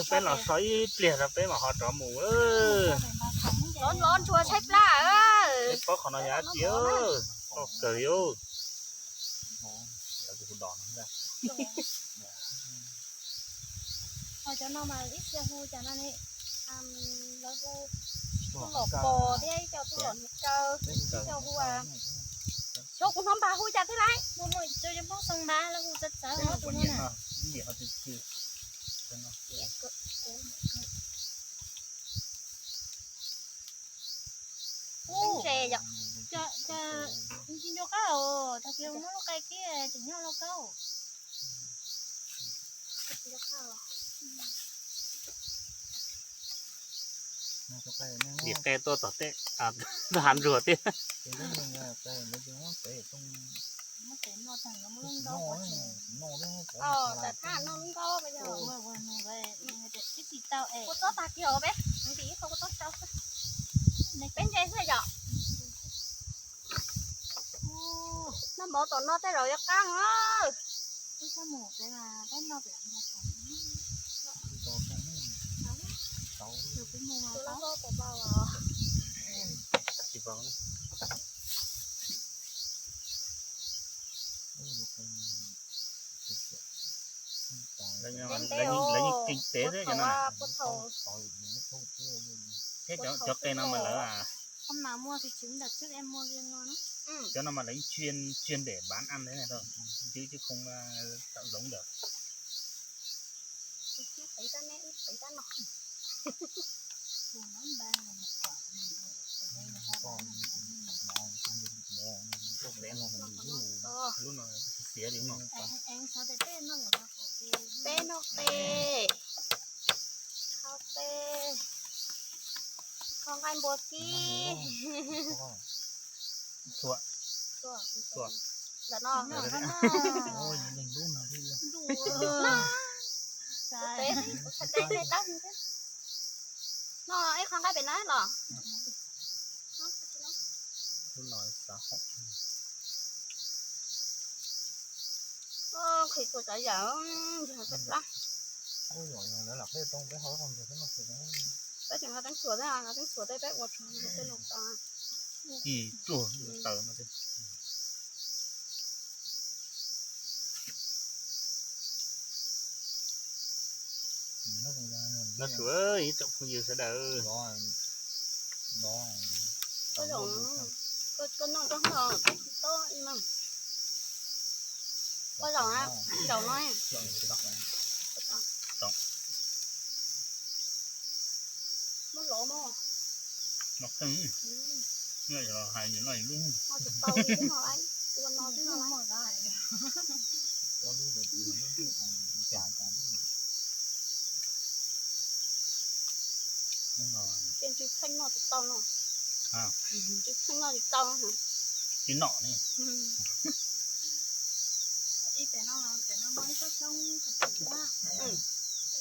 Peb los so ib pliag rau peb mam ho rov mus. Lov ntsuag tshaib plab. Peb paub qhov no yog dab tsi. Loj kawg li. Cov no mas ib txhia hu cas no ne, lawv hu tub lom pos thiab ib co tub lom hniav kaw, ib co hu, xyov kuv hnov npag hu cas thiab lauj. Muaj muaj ib co cov Hmoob xoo npag lawv hu txawv txawv no tus no na. Ntses yom. Ntsis ncua qab os, tag kis muab lub qe kib tseem nyob lauj kaub. Dim qe tuaj tom tej, hav ntsuag tiag. Kua txob tag kiag os peb, ntim ib qho kua txob tsau xwb. Peb ntse xwb yom. Noj mov tom no tej zaum yuav qab os. Lawv yeej kinh tế xwb cov no. Thiab cov qe no mas lawv, cov no mas lawv chuyên, chuyên để bán ăn thế này thôi, chứ chứ không tạo giống được. Lub no xiav li no. Peb noj qe, kho qe, kho nqaij npua kib. Ntawm no. No ib qho nqaij pem na los. Nqhis txhua tsav yam, yog peb plab. Peb tseem ho teeb txhuam, teeb txhuam tej peb ua tso tej no. Kis tsuag taws no. Los tsoom phooj ywg sawv daws, koj noj rau hauv peb tsis tau ib mas. Koj zaum, zaum no. Muab lov mog. Hais no lub no tsis tau li no, ua no xwb no. Ces tsis pheej noj tsis tau no. Tsis pheej noj tsis tau. Tsis noj ne. Ib pem no, pem no muaj ib tsob xyoob txog pem na.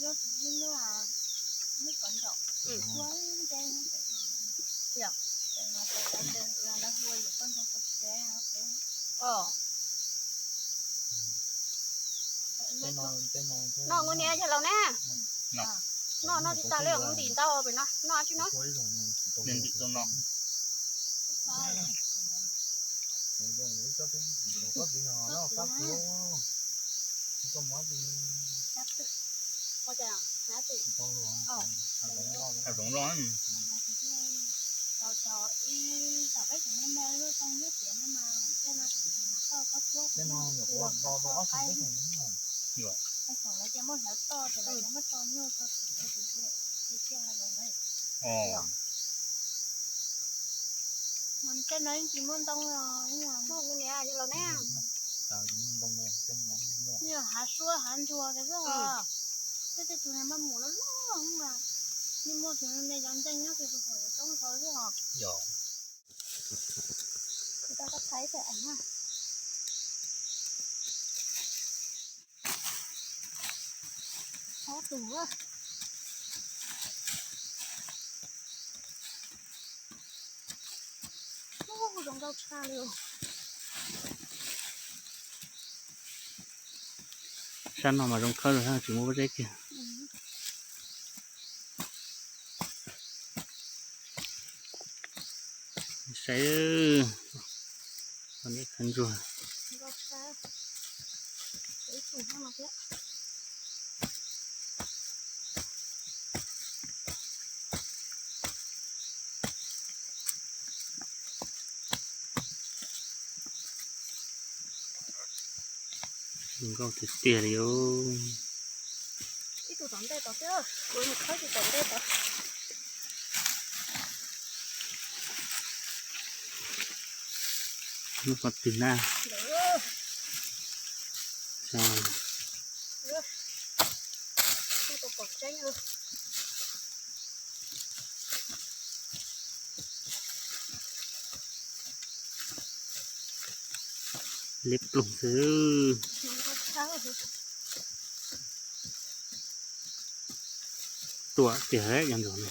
Lub, lub, lub pov nraum. Ua nte pem no. Pem no, pem no lawv hu yawm poj ntxoog quav tsev. Noj nkuv niam yawg laus na. Noj, noj tsis tag li, ntim ntau pem no, noj tsis no. Ua cas hab twm. Hab zoov los. Tej no nyuam qhuav do tau ob xyoos peb xyoos. Tej xyoos lawv cia muab hlawv toj ces lawv cia muab tso nyuj tso twm rau tus ntsia, cia hab zoov lawm. Tej no yeej tsis muaj ntoo los. Muaj nws niam yog los ne. Yog hav suab hav ntsuag xwb os. Tej tej tug niag maj mus loj loj mas, yeej muaj tus me cov ntseeg nyob kiag rau hauv coob hauv xwb os. Ob tug. Ub, zoo nkauj tshaj li. Sab no mas zoo khawb, tsis muaj pob zeb kiag. Saib, khawb ntsuag. Zoo nkauj tiag tiag li os. Ib tug tom ntej tod xwb, kuv mus khawb tus tom ntej tod. Lub qhov twg na? Liab ploog xwb. Tuaj tiag cov ntsuag no.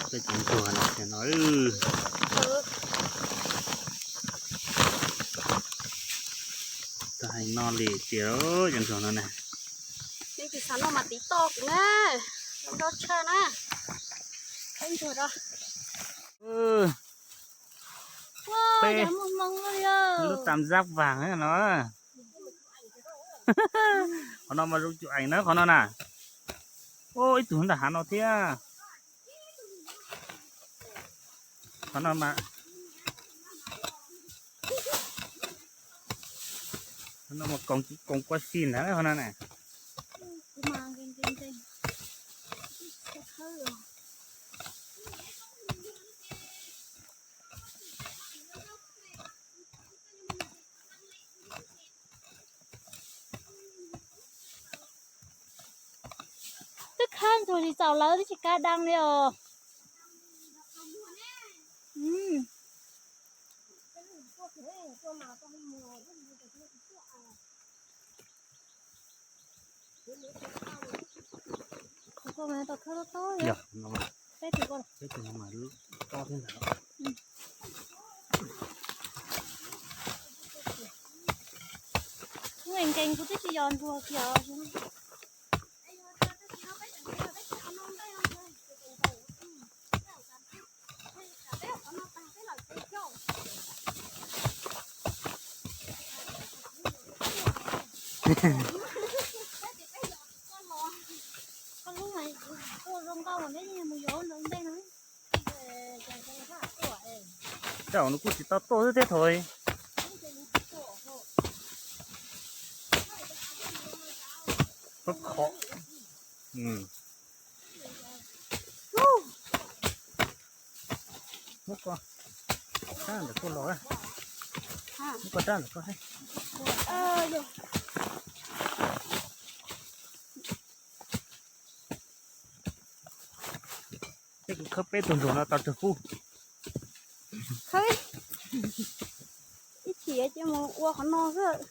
Tej cov ntsuag no, tau hais no li tias cov ntsuag no na. Nej tsis xav noj mas tiv toj kuv na, nrau tshaj na. Qheb ntsuag rau. Peb lub tam zab vag no. Qhov no mas zoo cov ees na, qhov no na. Ib tug nram hav no thiab. Qhov no mas, qhov no mas koom kua si ntag qhov no na. Twb khawb ntsuag tsis txaus lawv twb tsis kav dab li os. Peb tus ko, peb tus no mas tob thiab ntag. Nkees nkees kuv twb tsis yos ntsuag kiag. Koj lub mas tuaj zoo nkauj mas neb mus yos ntawm ntej no. Tej zaum nws kuj tsis tau tuaj xwb thiab thaum. Khov. Muab koj rab ntawm koj los, muab koj rab ntawm koj. Peb kuv khawb peb tus ntsuag no tau tsawg kub. Khawb ib chim ces mus ua qhov no xwb,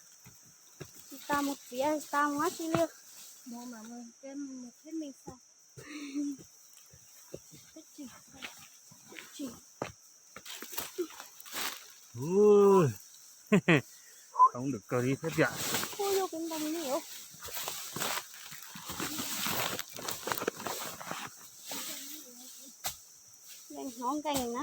tsis tas mus txiav, tsis tas mus dab tsi li. Tau ntawm kawg li thiab tiag. Hnov nkees na.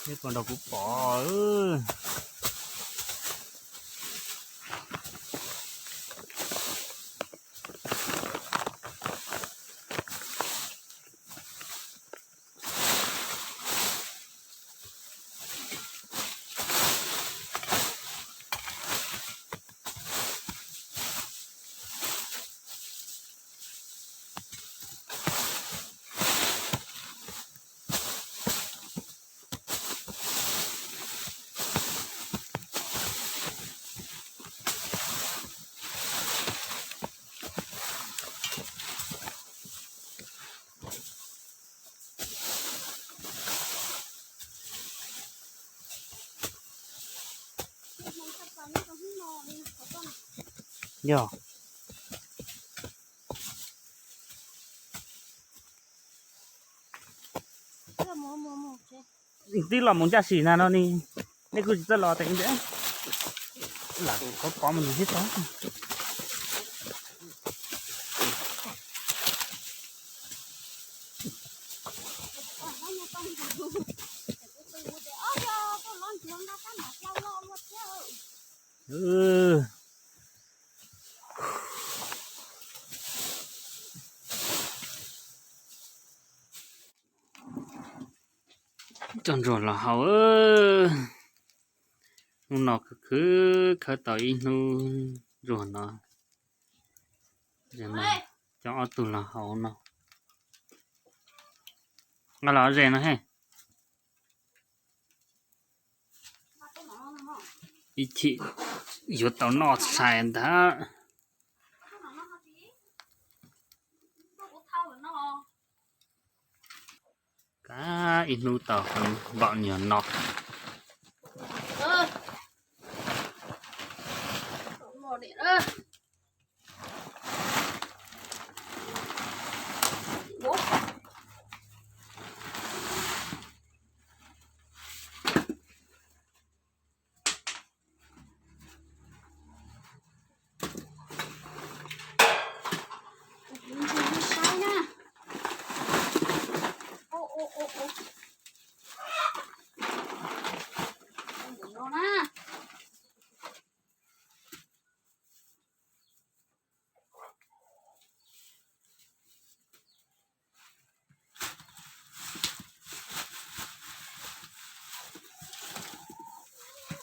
Nej puas nrog kuv pom? Yog. Twb los mus ncaj sim na no ne, nej kuj tsis txawj los tes lam pov pov mus ntsis thiab tau. Coj ntsuag los haus. Hnub no khwv khwv khawb tau ib hnub ntsuag no. Coj ob tug los haus no. Nqa los ze no he. Ib chim yuav tau noj tshais ntag. Kab ib hnub tau npaum nyuag no.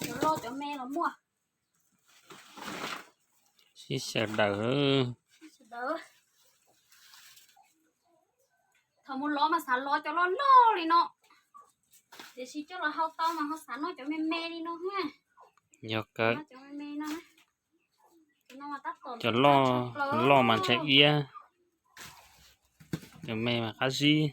Cov loj cov me los muaj. Sib sawv daws. Thaum mus lov mas xav lov cov loj loj li no, tiam sis coj los hau tau mas ho xav noj cov me me li no. Yog kawg. Cov loj mas ntshai iab, cov me mas qab zib.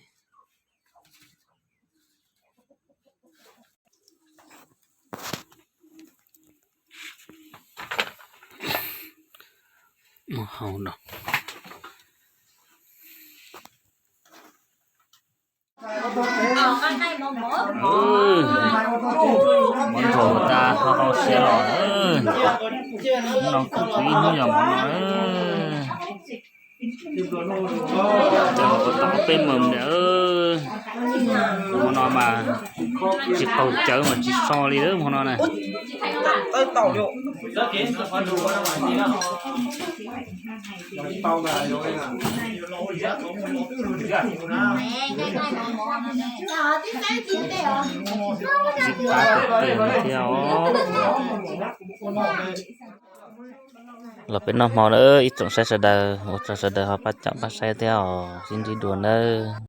Mus haus no. Mov ntsuag tas ho hau siab los. Hnub no kuj ib hnub yog mov no. Cov ua tau ob peb mos niam. Hmo no mas tsis qaug cawv mas tsis so li hmo no na. Tsis pab tes thiab os. Los peb noj hmo na ib tsoom saib sawv daws, ua tsaug sawv daws ho pab caum pab saib thiab os, sib ntsib dua nawb.